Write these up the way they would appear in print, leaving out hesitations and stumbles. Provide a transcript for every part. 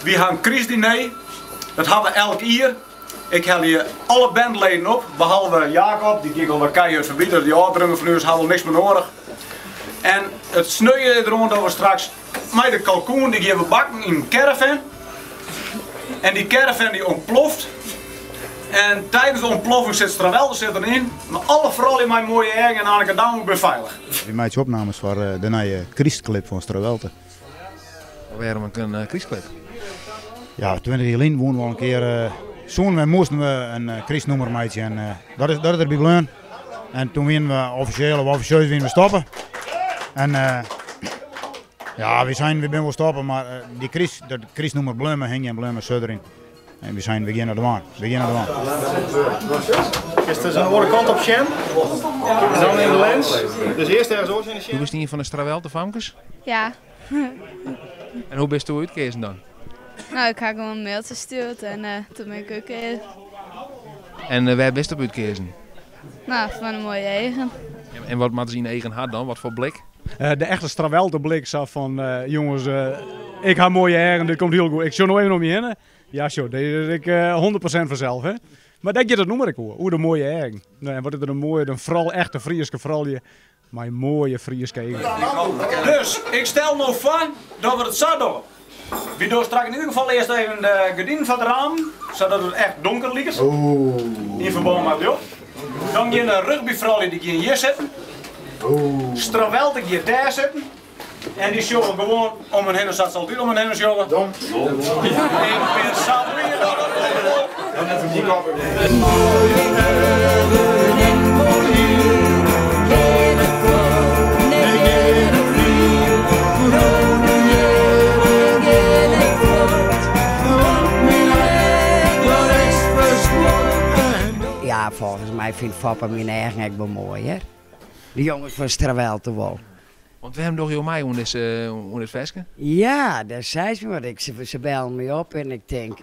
Wy ha in krystdiner, dat ha we elk jier. Ik helje alle bandleden op, behalve Jacob, dy giet al wat keihard foarby, dus dy âld-drummer fan ús ha wol niks mear noadich. En it sneuie is deroan dat we straks mei de kalkoen, dy gean we bakken yn in caravan. En dy caravan dy ûntploft. En tidens de ûntploffing sit Strawelte sit deryn, mar alle froulju mei moaie eagen en Anneke Douma binne feilich. Wy meitsje opnames foar de nije krystklip fan Strawelte. Wêrom in krystklip? Ja, 20 jier lyn woene we al in kear, soene we en moasten we in krystnûmer meitsje en dat is, dat is derby bleaun. En toen wiene we offisjeel of offisjeus wiene we stoppe. En ja, wy seinen wy binne wol stoppe, mar dy kryst, dat krystnûmer bleau mar hingjen en bleau mar sudderjen. En wy seinen, we geane it dwaan, we geane it dwaan. Kinst dus in oare kant op sjen. En dan yn de lens. Dus earst ergens oars yn sjen. Do bist ien fan de Strawelte famkes? Ja. En hoe bisto útkeazen dan? No, ik ha gewoan in mailtsje stjoerd en uh, toen bin ik útkeazen. En uh, wêr bist op útkeazen? No, fan de moaie eagen. En wat moatte se yn de eagen ha dan? Wat foar blik? De echte Strawelte-blik, sa fan jonges, ik ha moaie eagen, dit komt hiel goed. Ik sjoch no even om my hinne. Ja, sjoch, dit is ek 100% fansels, hè. Mar dêr giet it nûmer ek oer, oer de moaie eagen. En wat is der in moaier dan foaral echte Fryske froulju mei moaie Fryske eagen. Dus, ik stel no foar dat we it sa dogge. Wy dogge straks yn ieder gefal earst even de gerdinen foar de ramen, sadat it echt donker liket. Yn ferbân mei it ljocht. Dan gean de rugbyfroulju dy gean hjir sitten. Strawelte giet dêr sitten. En dy sjogge gewoan om hun hinne sa't se altyd om hun hinne sjogge. Ik bin sa bliid dat it wol. Ja, folgens my fynt Foppe myn eagen ek wol moai, hear. De jonges fan Strawelte wol. Want wêrom dogge jo mei oan dizze, oan dit ferske? Ja, dêr seist my wat. Ik, se bellen my op en ik tink,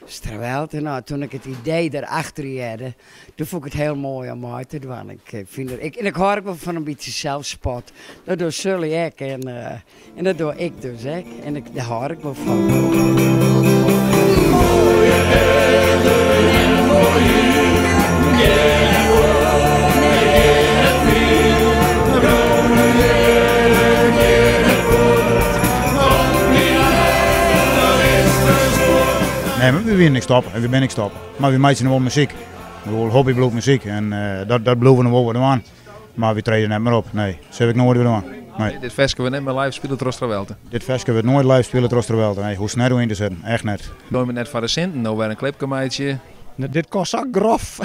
Strawelte, no, toen ik it idee derachter hearde, toen fûn ik it hiel moai om mei te dwaan. Ik fyn der, en ik hâld ek wol fan in bytsje selfspot. Dat docht Sully ek en, en dat doch ik dus ek. En ik, dêr hâld ik wol fan. Nee, mar wy wiene ek stoppe en wy binne ek stoppe. Mar wy meitsje noch wol muzyk. Wol hobby bliuwt muzyk en dat dat bliuwe we noch wol wat dwaan. Mar wy trede net mear op, nee. Dat sil ik noait wer dwaan. Nee. Dit ferske wurdt net mear live spile troch Strawelte? Dit ferske wurdt noait live spile troch Strawelte, nee. Hoechst net oer yn te setten, echt net. Dogge we net foar de sinten, no wer in klipke meitsje? Dit kost sa grof,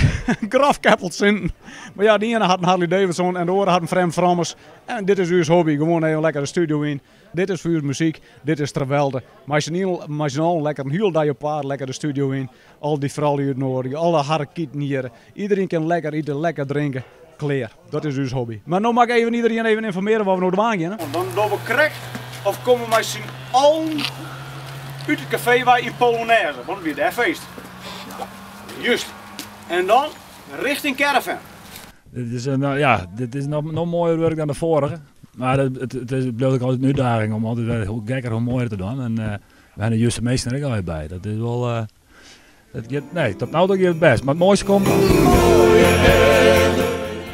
grof keppeld sinten. Mar ja, de iene hat in Harley Davidson en de oare hat in frjemd Frommes. En dit is ús hobby, gewoan even lekker de studio yn. Dit is foar ús muzyk, dit is Strawelte. Mei syn allen lekker in hiele dei op paad, lekker de studio yn. Al dy froulju útnoadigje, alle harrekieten hjir. Iederien kin lekker ite, lekker drinke. Klear. Dat is ús hobby. Mar no moat ik even iederien even ynformearje wat we no dwaan geane. Dan dogge we krekt of komme we mei syn allen út it kafee wei yn Polonaise, want it wie dêr feest. Just. En dan richting caravan. Dit is, nou ja, dit is noch moaier wurk dan de foarige. Mar it, it, it bliuwt ek altyd in útdaging om altyd wer hoe gekker, hoe moaier te dwaan. En we ha de juste minsken der ek altyd by. Dat is wol, dat giet, nee, tot no toe giet it bêst. Mar it moaiste komt noch.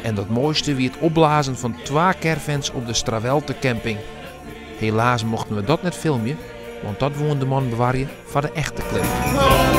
En dat moaiste wie it opblazen fan twa caravans op de Strawelte camping. Helaas mochten we dat net filmje, want dat woene de mannen bewarje foar de echte klip.